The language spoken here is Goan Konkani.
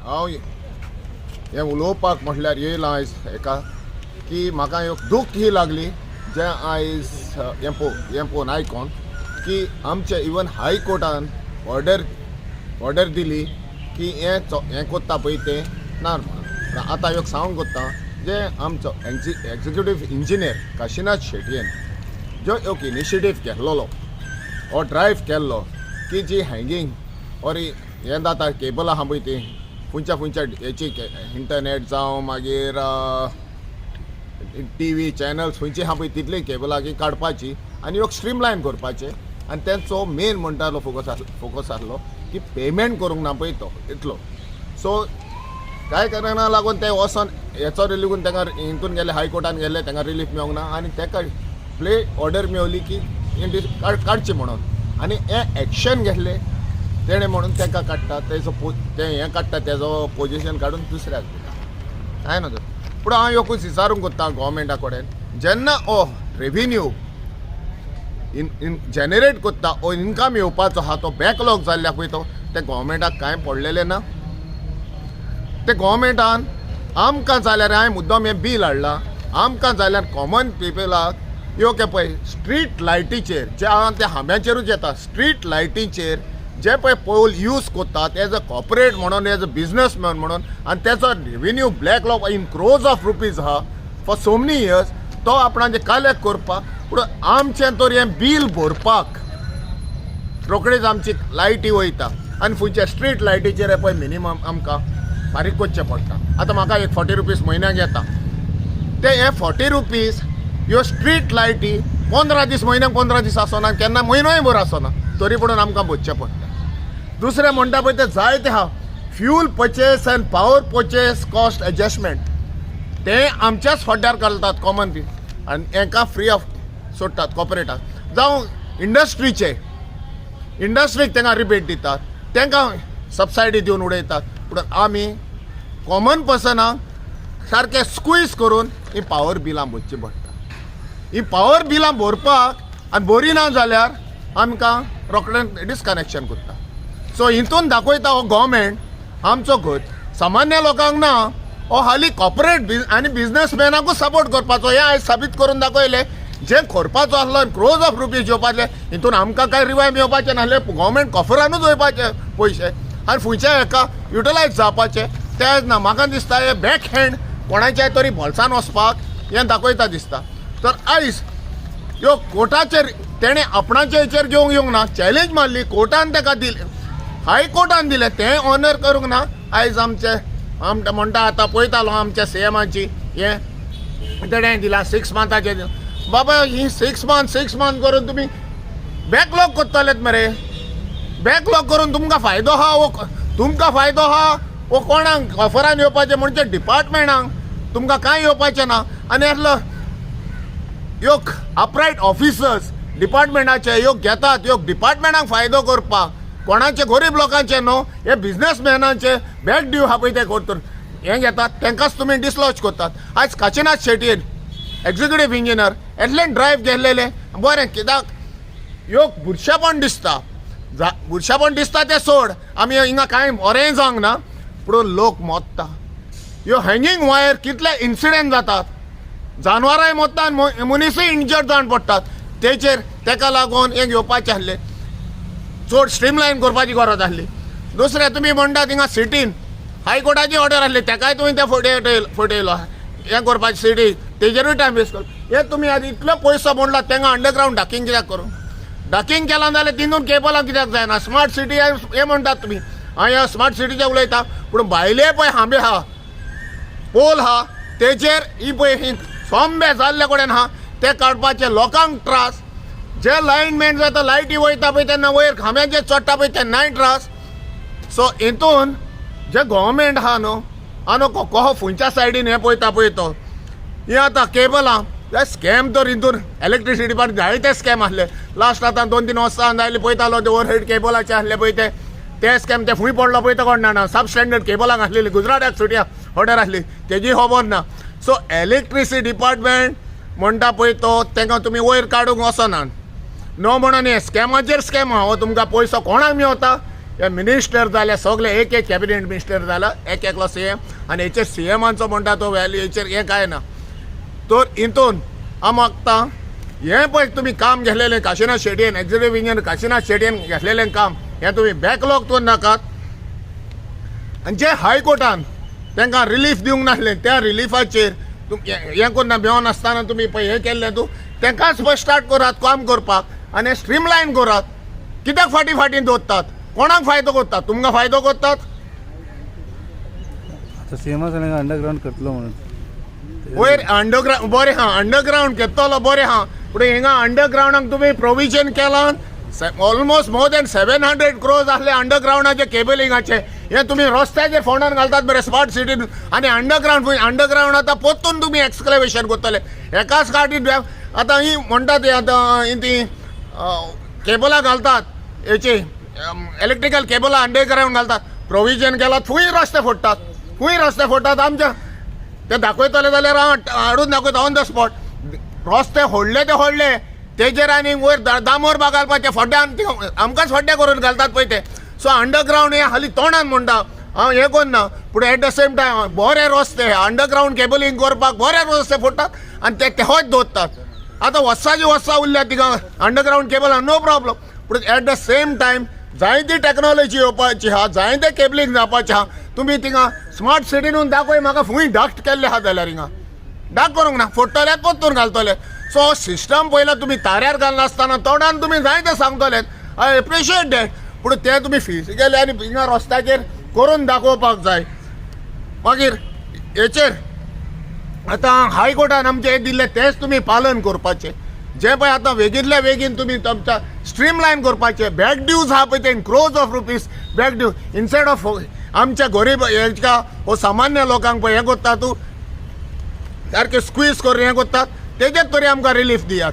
हांव हें उलोवपाक म्हटल्यार येयलां आयज हेका की म्हाका एक दूख ही लागली जें आयज हें पळोवन आयकोन की आमचे इवन हायकोर्टान ऑर्डर ऑर्डर दिली की हें हें कोत्ता पळय तें ना म्हणून. आतां एक सांगूंक कोत्ता, जे आमचो एक्झिक्युटीव इंजिनियर काशिनाथ शेटयेन जो एक इनिशिएटीव घेतलेलो हो ड्रायव केल्लो की जी हँगींग ऑर हें जाता, केबल आहा पळय, ती खंयच्या खंयच्या हेची, इंटरनेट जावं मागीर टीवी चॅनल्स खंयची आहा पळय, तितली केबलां की काडपाची आनी एक स्ट्रीमलायन करपाचें. आनी तेंचो मेन म्हणटालो फोकस आसलो की पेमेंट करूंक ना पळय तो इतलो. सो कांय कारणां लागून ते वचोन हेचो रिलीगून तांकां हितून गेले, हायकोर्टान गेले, तांकां रिलीफ मेळोंक ना आनी ताका प्ले ऑर्डर मेवली की काडची म्हणून. आनी हें एक्शन घेतलें तेणें म्हणून ताका काडटा, तेजो तें हें काडटा, तेजो पोजिशन काडून दुसऱ्याक दिता. कांय नजो. पूण हांव एकूच विचारूंक कोत्ता गोवोरमेंटा कडेन, जेन्ना हो रेविन्यू इन इन जनरेट कोत्ता, हो इनकम येवपाचो आहा, तो बॅकलॉग जाल्ल्याक पळय तो ते गोवोरमेंटाक कांय पडलेलें ना. ते गोवोरमेंटान आमकां जाल्यार, हांवें मुद्दम हें बील हाडलां, आमकां जाल्यार कॉमन पिपलाक ह्यो के पळय स्ट्रीट लायटीचेर जे आहा ते खांब्याचेरूच येता. स्ट्रीट लायटीचेर जे पळय पोल यूज करतात एज अ कॉर्पोरेट म्हणून, एज अ बिजनसमॅन म्हणून, आनी तेचो revenue backlog in crores of rupees आहा फॉर सो मेनी इयर्स, तो आपणाचे कलेक्ट करपाक. पूण आमचें तर हें बील भरपाक रोखडीच आमची लायटी वयता आनी खंयच्या स्ट्रीट लायटीचेर पळय मिनिमम आमकां फारीक करचें पडटा. आतां म्हाका एक 40 रुपीज म्हयन्याक येता ते. हे 40 रुपीज ह्यो स्ट्रीट लायटी 15 दीस, म्हयन्याक 15 दीस आसना, केन्ना म्हयनोय भर आसना, तरी पणून आमकां भरचें पडटा. दुसरें म्हणटा पळय ते जायते आहा, fuel purchase and power purchase cost adjustment, ते आमच्याच फड्ड्यार घालतात कॉमन पी आनी हेंकां फ्री ऑफ सोडटात. कॉर्पोरेटाक जावं इंडस्ट्रीचे, इंडस्ट्रीक तांकां रिबेट दितात, तांकां सबसायडी दिवन उडयतात. पूण आमी कॉमन पर्सनाक सारकें स्क्वीज करून ही पावर बिलां भरचीं पडटा. ही पावर बिलां भरपाक आनी बरी ना जाल्यार आमकां रोखडें डिस्कनेक्शन करता. सो हितून दाखयता हो गोवोरमेंट आमचो घर सामान्य लोकांक ना, हो हाली कॉर्पोरेट आनी बिजनसमॅनाकूच सपोर्ट करपाचो हें आयज साबीत करून दाखयलें. जें करपाचो आसलो, क्रोर्स ऑफ रुपीज येवपाचे, हितून आमकां कांय रिवायव येवपाचें नासलें. गोवोरमेंट कॉफरानूच वयपाचे पयशे आनी खंयच्या हेका युटिलायज जावपाचे तें ना. म्हाका दिसता हे बॅक हँड कोणाच्या तरी बोल्सान वचपाक हें दाखयता दिसता. तर आयज ह्यो कोर्टाचेर तेणें आपणाचे हेचेर घेवंक येवंक ना, चॅलेंज मारली, कोर्टान ताका दिलें, हायकोर्टान दिलें, तें ऑनर करूंक ना. आयज आमचे आम म्हणटा, आतां पळयतालो आमच्या सीएमाची हें तेणें दिलां, 6 मंथाचें दिलां. बाबा, ही 6 मंथ 6 मंथ करून तुमी बॅकलॉग करतलेत मरे. बॅकलॉग करून तुमकां फायदो आहा वो तुमकां फायदो आहा वो कोणाक ऑफरान येवपाचें म्हणजे डिपार्टमेंटांक तुमकां कांय येवपाचें ना. आनी असलो ह्यो अपरायट ऑफिसर्स डिपार्टमेंटाचे ह्यो घेतात, ह्यो डिपार्टमेंटाक फायदो करपाक, कोणाचे गरीब लोकांचे न्हू, हे बिजनसमॅनाचे बॅक ड्यू आहा पळय ते करतून हें घेतात, तांकांच तुमी डिसलॉज करतात. आयज काशिनाथ शेटयेन एक्झिक्युटीव इंजिनियर एटलेन ड्रायव्ह घेतलेले बरें कित्याक? ह्यो बुरशेपण दिसता, बुरशेपण दिसता तें सोड, आमी हिंगा कांय बरेंय जावंक ना, पूण लोक मोत्ता. ह्यो हँगींग वायर कितले इन्सिडंट जातात, जानवरांय मोत्ता आनी मनीसूय इंजर्ड जावन पडटात तेचेर. तेका लागून हें घेवपाचें आसलें, चड स्ट्रीमलायन करपाची गरज आसली. दुसरें, तुमी म्हणटा थिंगा सिटीन हायकोर्टाची ऑर्डर आसली, तेकाय तुमी ते फटयलो फटयलो. हें करपाची सिटी तेजेरूय टायम वेस्ट करून हे तुमी आतां इतलो पयसो म्हणला, तेंगा अंडरग्रावंड डाकिंग कित्याक करूं? डाकिंग केलां जाल्यार तितून केबलां कित्याक जायना? स्मार्ट सिटी हें म्हणटात तुमी, हांव ह्या स्मार्ट सिटीचें उलयता, पूण भायले पळय खांबे आहा, पोल आहा, तेजेर ही पळय ही सोंबे जाल्ले कडेन आहा, ते काडपाचे लोकांक त्रास. जे लायनमॅन जाता, लायटी वयता पळय तेन्ना वयर खांब्याचेर चडटा पळय तेन्नाय त्रास. सो हितून जे गोवोरमेंट आहा न्हू, आनी कहो खंयच्या सायडीन हें पळयता पळय तो ही आतां केबलां हे स्कॅम तर हितून इलेक्ट्रिसिटी डिपार्टमेंट जायते स्कॅम आसले. लास्ट आतां 2-3 वर्सां जायले पळयतालो, ते ओवर हेड केबलाचे आसले पळय ते, ते स्कॅम ते फूंय पडलो पळय तो कोण जाणा. सब स्टँडर्ड केबलांक आसलेली, गुजराताक सुटया ऑर्डर आसली, तेजी खबर ना. सो इलेक्ट्रिसिटी डिपार्टमेंट म्हणटा पळय तो, तांकां तुमी वयर काडूंक वचनात न्हू म्हणून हे स्कॅमाचेर स्कॅम आहा. हो तुमकां पयसो कोणाक मेवता हे मिनिस्टर जाले सगळे, एक एक कॅबिनेट मिनिस्टर जाला, एक एकलो सीएम आनी हेचेर सीएमांचो म्हणटा तो व्हॅल्यू हेचेर हें कांय ना. तर हितून हांव मागता, हें पळय तुमी काम घेतलेलें, काशिनाथ शेटयेन, एक्झिक्युटीव इंजिनियर काशिनाथ शेटयेन घेतलेलें काम, हें तुमी बॅकलॉग दवर नाकात. आनी जे हायकोर्टान तांकां रिलीफ दिवंक नासलें, त्या रिलिफाचेर हें करना, भिवन नासतना तुमी पळय हें केल्लें तूं, तांकांच पळय स्टार्ट करात काम करपाक आनी स्ट्रीमलायन करात. कित्याक फाटीं फाटीं दवरतात? कोणाक फायदो करतात? तुमकां फायदो करतात? आतां सीएमा सांगलें अंडरग्रावंड करतलो म्हणून. वयर अंडरग्रावंड बरें आहा, अंडरग्रावंड घेतलो बरें आहा, पूण हिंगा अंडरग्रावंडाक तुमी प्रोविजन केलां almost more than 700 crores आसले अंडरग्रावंडाचे केबलिंगाचे. हे तुमी रस्त्याचेर फोंडान घालतात बरें स्मार्ट सिटीन आनी अंडरग्रावंड खंय? अंडरग्रावंड आतां परतून तुमी एक्सक्लेवेशन करतले एकाच फावटी. आतां ही म्हणटा ती, आतां ही ती केबलां घालतात हेची, इलेक्ट्रिकल केबलां अंडरग्रावंड घालतात, प्रोविजन केलां, खंय रस्ते फोडटात, खंय रस्ते फोडटात आमच्या. ते दाखयतले जाल्यार हांव हाडून दाखयता ऑन the spot. रस्ते होडले ते होडले, तेजेर आनी वयर डांबर बा घालपाचे फोड्ड्यान, आमकांच फोड्डे करून घालतात पळय ते. सो अंडरग्रावंड हे हालीं तोंडान म्हणटा, हांव हें करना, पूण एट the same time बरे रस्ते अंडरग्रावंड केबलिंग करपाक बरे रस्ते फोडटात आनी ते तेहोच दवरतात. आतां वर्साची वर्सां उरल्या तिगा अंडरग्रावंड केबल, नो प्रॉब्लम, पूण एट the same time जायती टॅक्नॉलॉजी येवपाची आहा, जायते केबलिंग जावपाचें आहा. तुमी थिंगा स्मार्ट सिटीनून दाखय म्हाका फूंय डक्ट केल्ले आहा जाल्यार. हिंगा डाक करूंक ना, फोडटले, परतून घालतले. सो सिस्टम पयलो तुमी ताऱ्यार घालनासतना तोंडान तुमी जायते सांगतले, I appreciate that, पूण ते तुमी फिजिकली आनी हिंगा रस्त्याचेर करून दाखोवपाक जाय. मागीर हेचेर आतां हायकोर्टान आमचें हें दिल्लें तेंच तुमी पालन करपाचें. जें पळय आतां बेगीनल्या बेगीन तुमी तुमच्या स्ट्रीमलायन करपाचें. बॅक ड्यूज आहा पळय ते, crores of rupees back due, instead of आमच्या गरीब हेका हो सामान्य लोकांक पळय हें करता तूं, सारकें स्क्वीज करून हें करतात, तेजेर तरी आमकां रिलीफ दियात.